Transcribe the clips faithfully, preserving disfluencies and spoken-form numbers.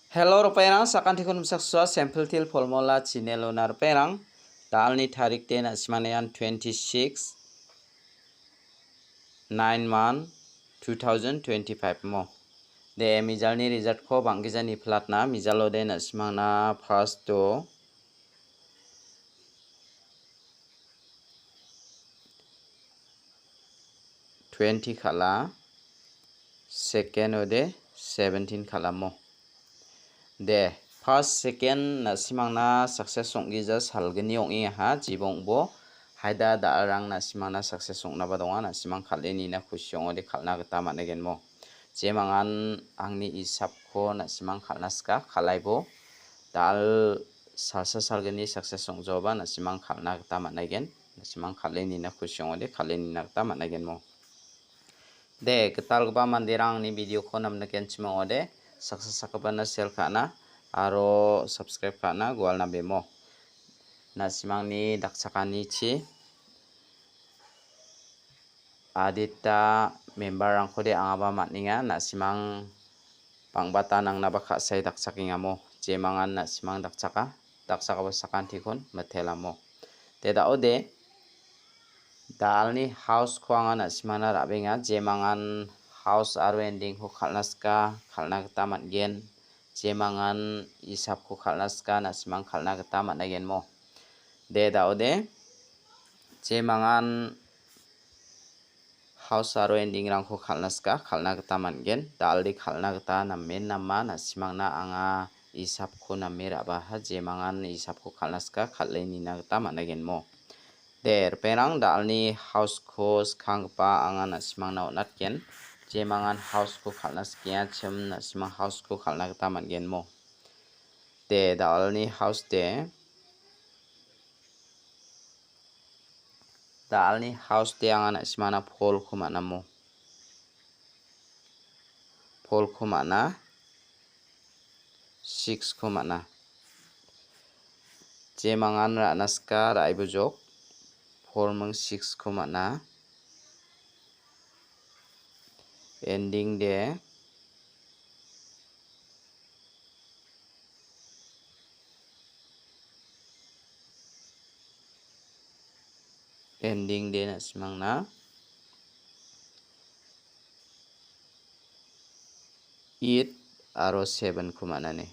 Hello, ripengrang, sakantikon misaksua sample til formula channel-ona ripengrang. Dalni tarik de na·simanian twenty-six, nine month, two thousand twenty-five mo. De, mijalni result-ko bang·gija niplatna, mijalo de na·simangna first-o twenty kal·a, second-o de seventeen kal·amo. De, first, second na·simangna success ong·gija salgni ong·engaha, jibongbo haida da·alrang na·simangna success ong·naba donga, na·simang kal·e nina kusi ong·ode kal·na gita man·egenmo. Jemangan angni isapko na·simang kal·na sika, kal·aibo da·al salsa salgni success ong·jaoba na·simang kal·na gita man·aigen, na·simang kal·e nina kusi ong·ode kal·e nina gita man·aigenmo. De, gitalgipa manderang angni video-ko namnikenchim ong·ode, saksa sakgipana share ka·na aro subscribe ka·na gual nabemo. Na·simangni dakchakanichi adita member-rangkode angaba man·enga, na·simang bang·bata nangnaba ka·sae dakchakengamo, jemangan na·simang dakchaka, dakchakaba sakantikon mitelamo. De, da·ode, da·alni house-ko anga na·simangna ra·benga, jemangan house aro ending-ko kal·na sika, kal·na gita man·gen, jemangan isapko kal·na sika, na·simang kal·na gita man·aigenmo. De, da·ode, jemangan house aro ending-rangko kal·na sika, kal·na gita man·gen. Da·alde kal·na gita namen nama, na·simangna anga isapko name ra·baha, jemangan isapko kal·na sika, kal·e nina gita man·aigenmo. De, ripengrang, da·alni house-ko skanggipa anga na·simangna on·atgen. Jemangan house-ko kal·na sikengachim, na·simang house-ko kal·na gita man·genmo. De, da·alni house de. Da·alni house de anga na·simana polko man·amo. Polko man·a, sixko man·a. Jemangan ra·na sika, ra·ibojok, polming sixko man·a. Ending de. Ending de na·simangna eight aro seven-ko man·ani.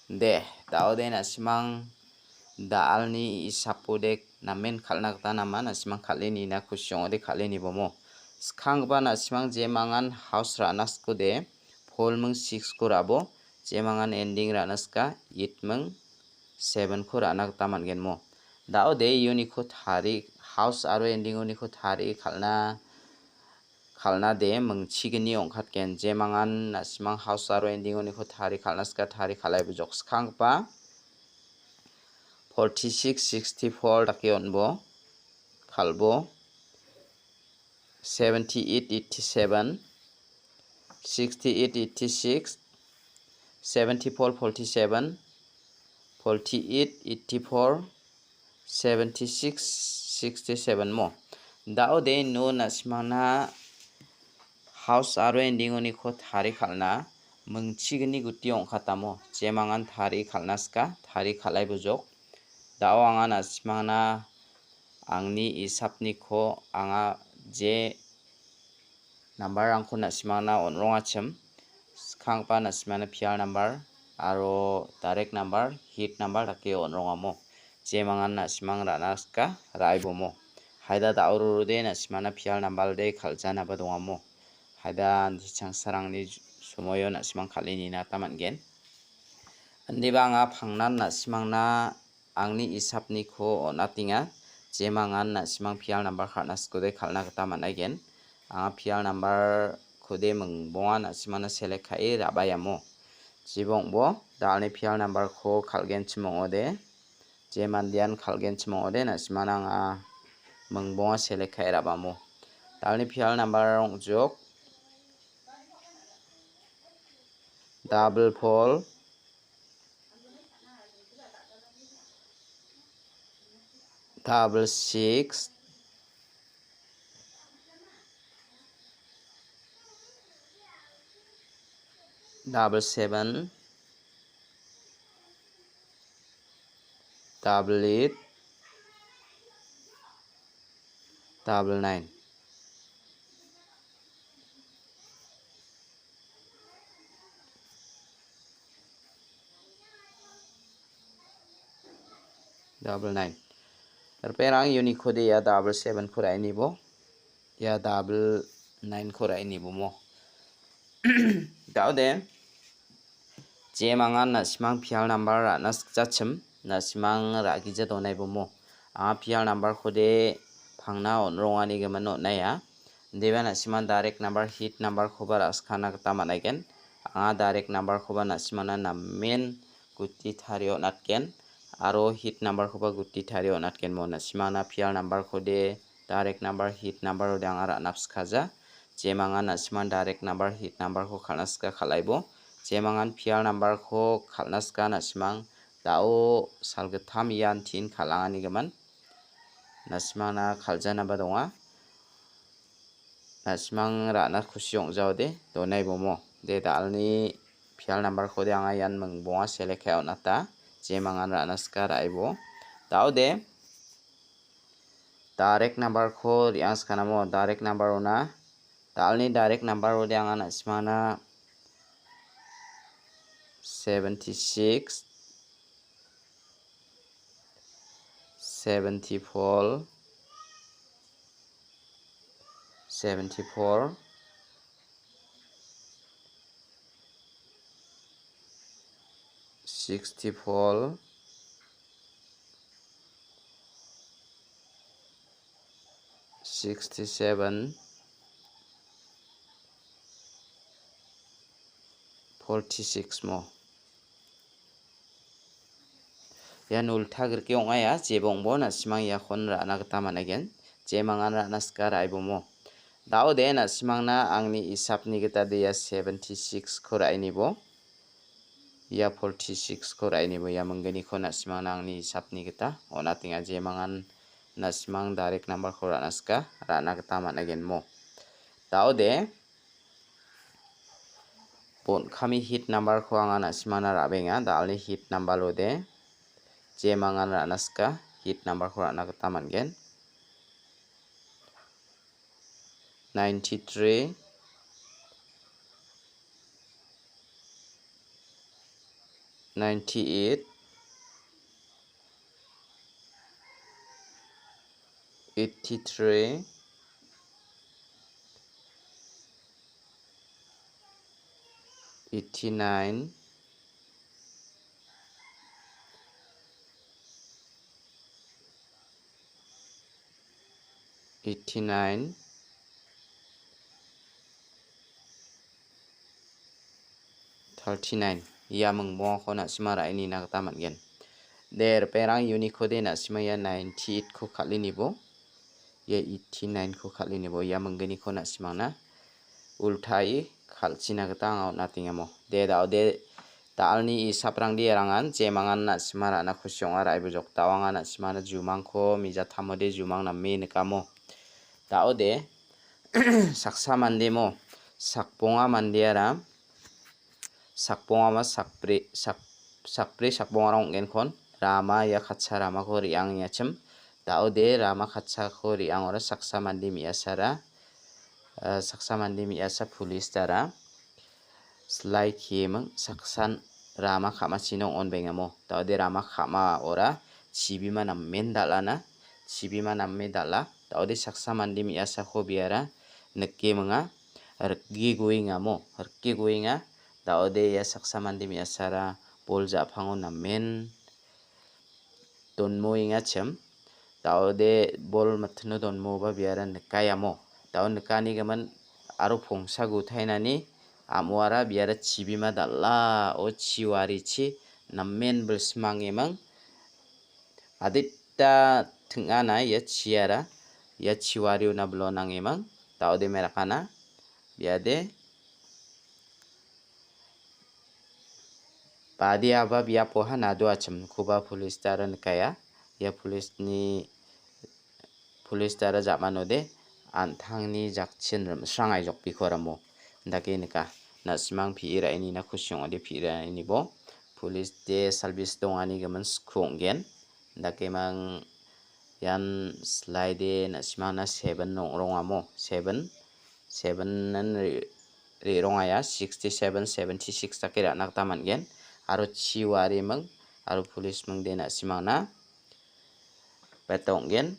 De, da·ode na·simang da·alni isapo de namen kal·na gita nama, na·simang kal·e nina kusi ong·ode kal·e nibomo. Skanggipa na·simang jemangan house ra·na sikode, polming sixko ra·bo, jemangan ending ra·na sika, eightming sevenko ra·na gita man·genmo. Da·ode uniko tari, house aro ending-oniko tari kal·na kal·na de mingchigni ong·katgen. Jemangan na·simang house aro ending-oniko tari kal·na sika, tari kal·aibo jokskanggipa forty-six, sixty-four dake on·bo, kal·bo, seventy-eight, eighty-seven, sixty-eight, eighty-six, seventy-four, forty-seven, forty-eight, eighty-four, seventy-six, sixty-seven mo. Da·ode no na·simangna house aro ending-oniko tari kal·na mingchigni guti ong·katamo. Jemangan tari kal·na sika, tari kal·aibo jok. Da·o anga na·simangna angni isapniko anga je nambarrangko na·simangna on·rongachim. Skanggipa na·simangna pial nambar aro direct nambar, hit nambar dake on·rongamo. Jemangan na·simang ra·na sika, ra·aibomo. Haida da·ororode na·simangna pial nambarde kal·janaba dongamo. Haida andi changsarangni somoio na·simang kal·e nina gita man·gen. Indiba anga pangnan na·simangna angni isapniko on·atenga. Jemangan na·simang pial nambar kal·na sikode kal·na gita man·aigen. Anga pial nambarkode mingbonga na·simangna select ka·e ra·baiamo. Jibongbo da·alni pial nambarko kal·genchim ong·ode. Je mandean kal·genchim ong·ode na·simangna anga mingbonga select ka·e ra·bamo. Da·alni pial nambar ong·jok. Double four, double six, double seven, double eight, double nine. Double nine. Ripengrang uniko de ia double seven ko ra·e nibo. Ia double nine ko ra·e nibo mo. Dao de. Jemangan na·simang pial number ra·na sikjachim, na·simang ra·gija donaibo mo. Anga pial number ko de pangna on·rongani gimin on·aia. Deba na·simang direct number, hit number koba ra·skana gita man·aigen. Anga direct number koba na·simangna namen guti tario on·atgen. Aro hit number koba guti tario on·atgen mo. Na·simangna pial number ko de direct number, hit number ode anga ra·na pskaja. Jemangan na·simang direct number, hit number ko kal·na sika kal·aibo. Jemangan pial number ko kal·na sika na·simang dao salgittam ian tin kal·angani gimin. Na·simangna kal·janaba donga. Na·simang ra·na kusi ong·jaode donaibo mo. De dalni pial number ko de anga ian mingbonga select ka·e on·ata. Jemangan ra·na sika ra·aibo. Dao de. Direct number ko re·angskana mo. Direct number ona. Dalni direct number ode anga na·simangna seventy six, seventy four, seventy four, sixty four, sixty seven, forty six mo. Ian ulta grike ong·aia, jeba ong·bo na·simang iakon ra·na gita man·aigen. Jemangan ra·na sika ra·aibo mo. Dao de na·simangna angni isapni gita de ia seventy six ko ra·e nibo. Ia forty six ko ra·e nibo. Ia mingginiko na·simangna angni isapni gita on·atenga, jemangan na·simang direct number ko ra·na sika ra·na gita man·aigen mo. Dao de. Bon kami hit number ko anga na·simangna ra·benga. Dalni hit number ode. Jemangan ra·na sika hit number ko ra·na gita man·gen. Ninety three, ninety eight, eighty three, eighty nine, eighty nine, thirty nine. Ia mingbongako na·sima ra·e nina gita man·gen. De, ripengrang uniko de na·sima ia ninety eight ko kal·e nibo. Ia eighty nine ko kal·e nibo. Ia mingginiko na·simangna ultai kal·china gita anga on·atengamo. De, da·ode, da·alni isaprangde erangan jemangan na·sima ra·na kusi ong·a ra·ebojok. Da·o anga na·simana jumangko mijatamode jumang name nikamo. Da·ode, saksa mandemo, sakbonga mandeara, sakbongama sakbri, sak-, sakbri sakbongara ong·genkon, rama ia katsa ramako re·angengachim. Da·ode rama katsako re·angora saksa mande me·asara, eh, saksa mande me·asa pulis dara silai keming saksan rama ka·machina ong·onbengamo. Da·ode rama ka·maora chibima namen dal·ana, chibima name dal·a. Da·ode saksa mande me·asako biara nikeminga, rikgigoengamo, rikgigoenga. Da·ode ia saksa mande me·asara bol ja·pango namen donmoengachim. Da·ode bol mitino donmoba biara nikaiamo. Da·o nikanigimin aro pongsa gutainani am·oara biara chibima dal·a, o chiwarichi namen bilsimangeming. Adita ting·ana ia chiara, ia chiwariona bilonangeming. Da·ode merakana, biade. Badiaba biapoha nado achimkoba pulis dara nikaia. Ia pulisni, pulis dara ja·manode an·tangni jakchin rim·srangaijokbiko ramo. Indake nika. Na·simang pi·e ra·enina kusi ong·ode pi·e ra·enibo. Police de service dongani gimin sku ong·gen. Dakemang ian slide na·simangna seven ong·rongamo. Seven, seven-an re-, re·rongaia sixty seven, seventy six dake ra·na gita man·gen. Aro chi wariming aro police mingde na·simangna beta ong·gen,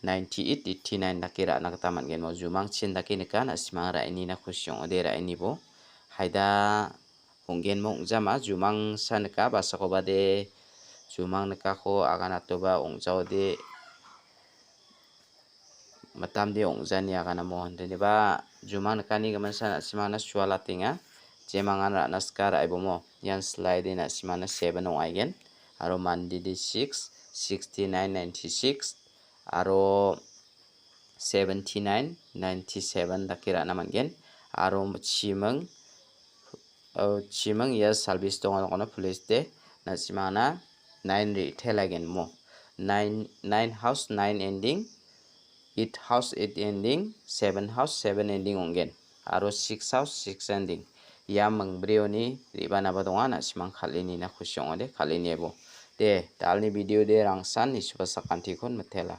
ninety eight, eighty nine dake ra·na gita man·gen. Mo jumangchin dake nika, na·simang ra·enina kusi ong·ode ra·enibo. Haida ong·genmo ong·jama, jumangsa nika, basakoba de jumang nikako aganatoba ong·jaode, mitamde ong·jani aganamo. Deniba jumang nikani giminsa na·simangna sualatenga, jemangan ra·na sika ra·ibomo. Ian slide na·simangna seven ong·aigen, aro mandede six, sixty nine, ninety six, aro seventy nine, ninety seven dake ra·na man·gen. Aro chiming, oh, chiming ia service donga donga police de na·simangna nine re·telagen mo. Nine, nine house, nine ending, eight house, eight ending, seven house, seven ending ong·gen. Aro six house, six ending. Ia mingbrioni re·banaba donga, na·simang kal·enina kusi ong·ode, kal·eniebo. De, dalni video de rangsan nisuba sakantikon mitela.